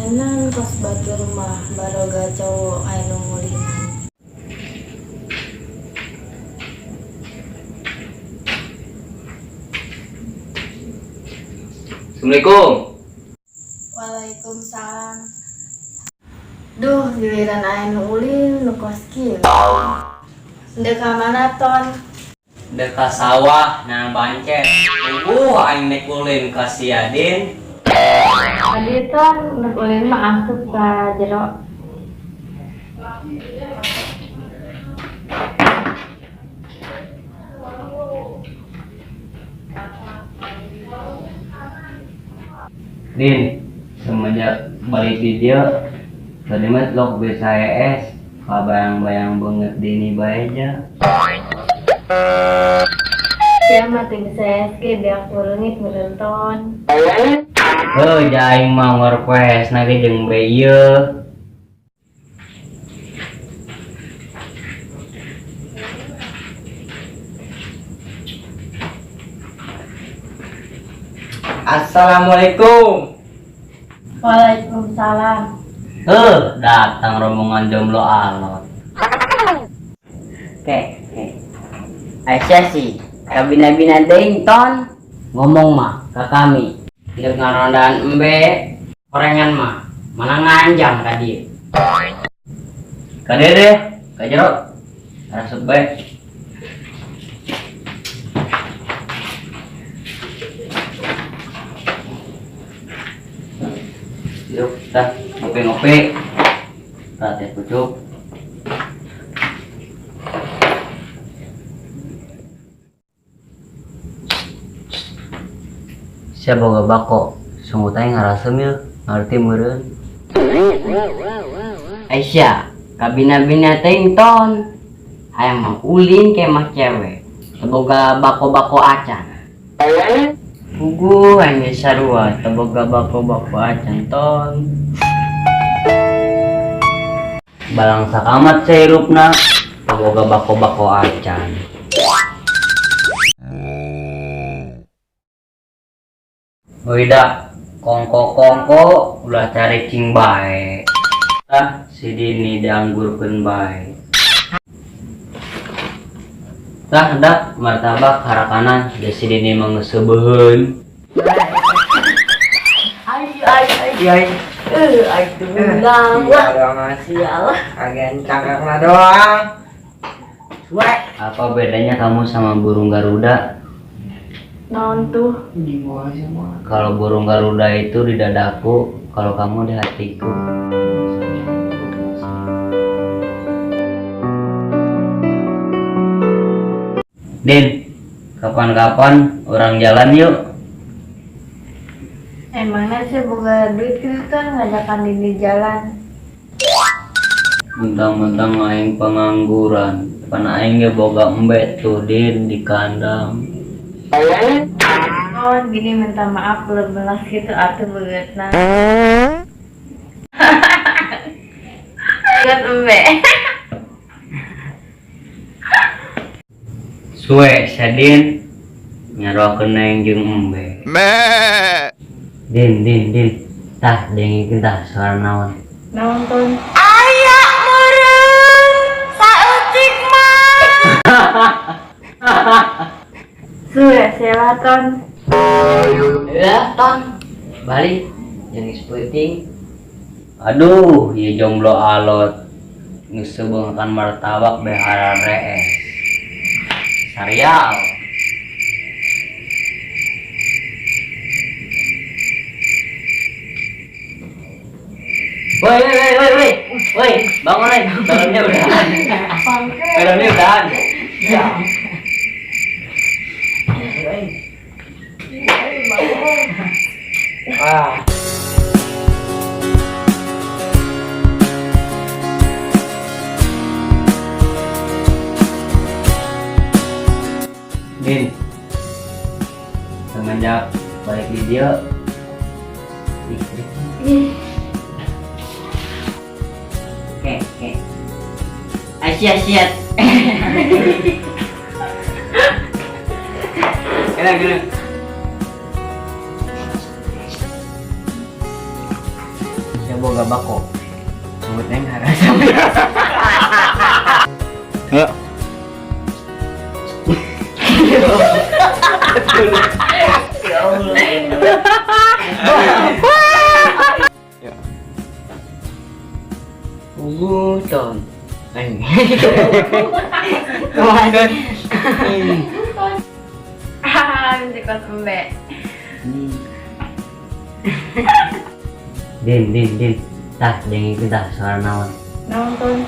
Ulinan kos batur mah baroga cowok anu ngulinan. Assalamualaikum. Waalaikumsalam. Duh, giliran aya nu ulin nu kos kieu. Dek ka mana, Ton? Dek ka sawah nah bancet. Aing nek ulin ka si Adin. Tadi Ton, nek ulin mah asup ka jero. Din, semenjak balik di dia, tadi mah lok bisa es, kabayang-bayang banget dini bae aja. Sia mah teu bisa es ge beak leungit meureun, Ton. Heuh, ja aing mah ngerequest na ge jeung be ieu. Assalamualaikum. Waalaikumsalam. Heuh, datang rombongan jomblo alot. Oke, oke. Aisyah sih, kabina-bina deui, Ton. Ngomong mah ke kami. Deuk ngarondaan embe, korengan mah mana nganjang ka dieu. Ka dieu deh, ka jero. Rasuk bae. Yuk, tah, ngopi-ngopi. Tah, teh pucuk. Sia boga bako, sungguh teh ngarasem ya, ngerti meureun. Aisyah, kabina-bina teuing, Ton. Hayang mah ulin ke mah cewek. Teu boga bako-bako acan. Puguh aing geus sarua teu boga bako-bako acan, Ton. Balang sakamat sairupna, teu boga bako-bako acan. Wida, kongko-kongko ulah cari cing bae. Tah, si Dini dianggurkeun bae. Tah, dak martabak harakanan, da si Dini mah geus seubeuheun. Ay, ay, ay. Iya, Ay, tundang iya lah. doang ngasih. Iyalah. Agen cangkangna doang. Suek. Apa bedanya kamu sama burung Garuda? Naon tuh? Di bawah semua. Kalau burung Garuda itu di dadaku, kalau kamu di hatiku. Din, kapan-kapan orang jalan yuk. Emangnya sih boga duit gitu, Ton, ngajakan Dini jalan. Mentang-mentang aing pengangguran, pan aing ge boga embe tuh Din di kandang. Oh, gini minta maaf belum belas gitu atuh beungeutna. Ingat embe. Suwe sadin nyarokeun aing jeung embe. Din, din, din. Tah dengekeun tah suara naon. Naon, Ton? Aya meureun saeutik mah. Suwe sela, Ton. Ya, Ton. Balik jeung geus peuting. Aduh, ieu jomblo alot. Geus seubeuh martabak be hararees. Sarial. Woi, woi, woi, woi, woi, bangun, woi, filmnya udahan. Filmnya udahan. Iya. Wah. Din, semenjak balik di dia, istri. Oke, oke. Aisyah, siap. Enak, gini. Siapa Boga bako. Sungut aing harasa. Ayo. Ya Allah. Ya. Uguton. Kemarin. Ah, mimiti kos embe. Din, Din, Din. Tah, dengekeun tah suara naon. Naon, Ton?